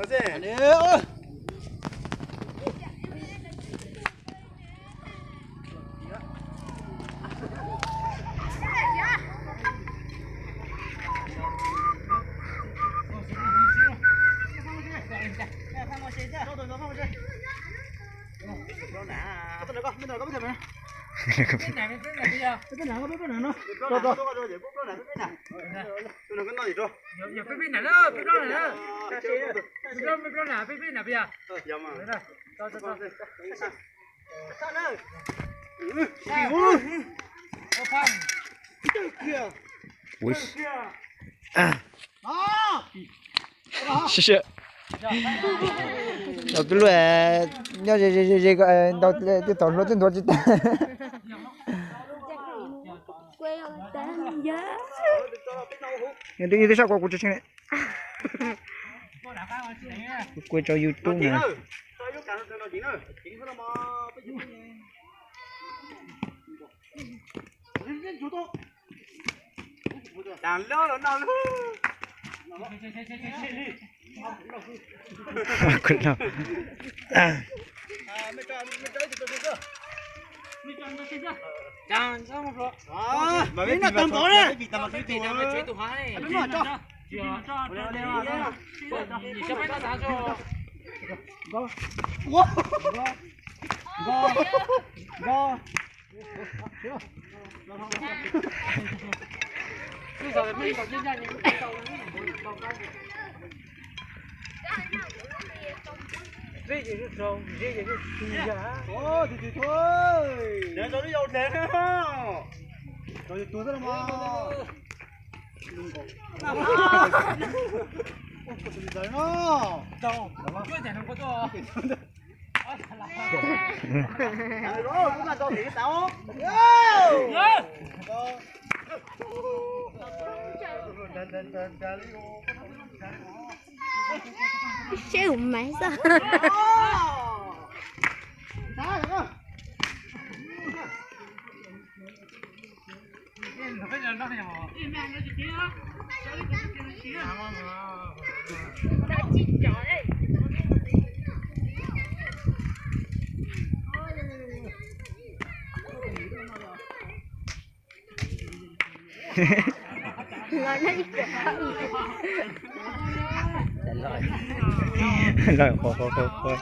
Ua si, tus lub nyob ze ze ze ntau twb nthuav tsis tag. Twb sab kuv tsis tsheej li. Kuv kuaj rau YouTube na. Seb ua mas xwb. Lawm qhuav qhuav qhuav qhuav.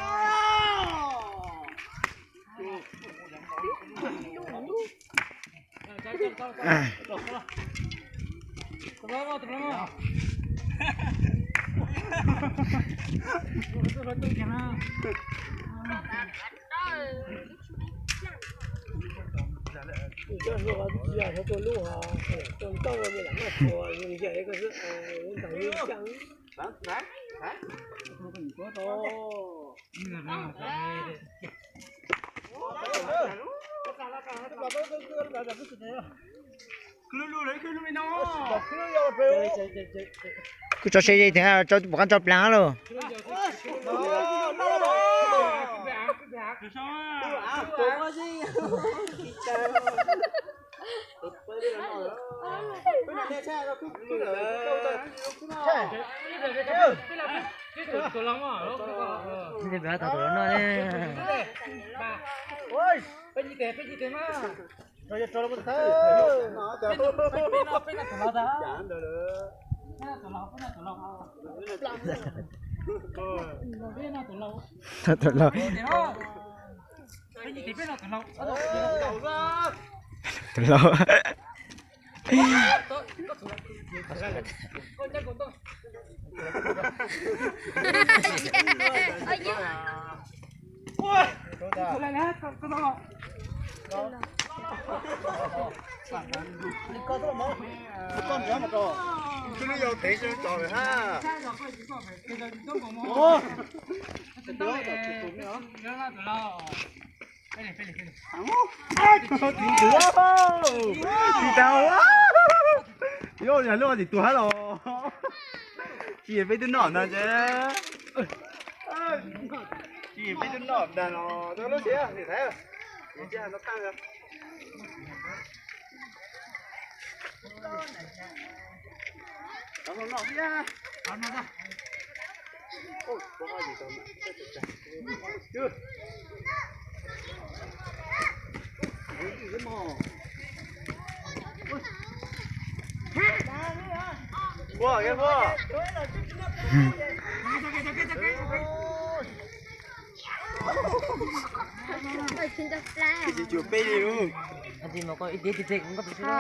Kuv tso se ze thiab, pom qab tso plag lauj. Tus laus. Tsis tau, yog lub tim tuag los tsis peb twb noj ntag ces, tsis peb twb noj ntag los lub siab nim thaiv, nim cia no tag. Tsis cuag peb li lub. Ib tiag tiag kuv nkauj tus tsis.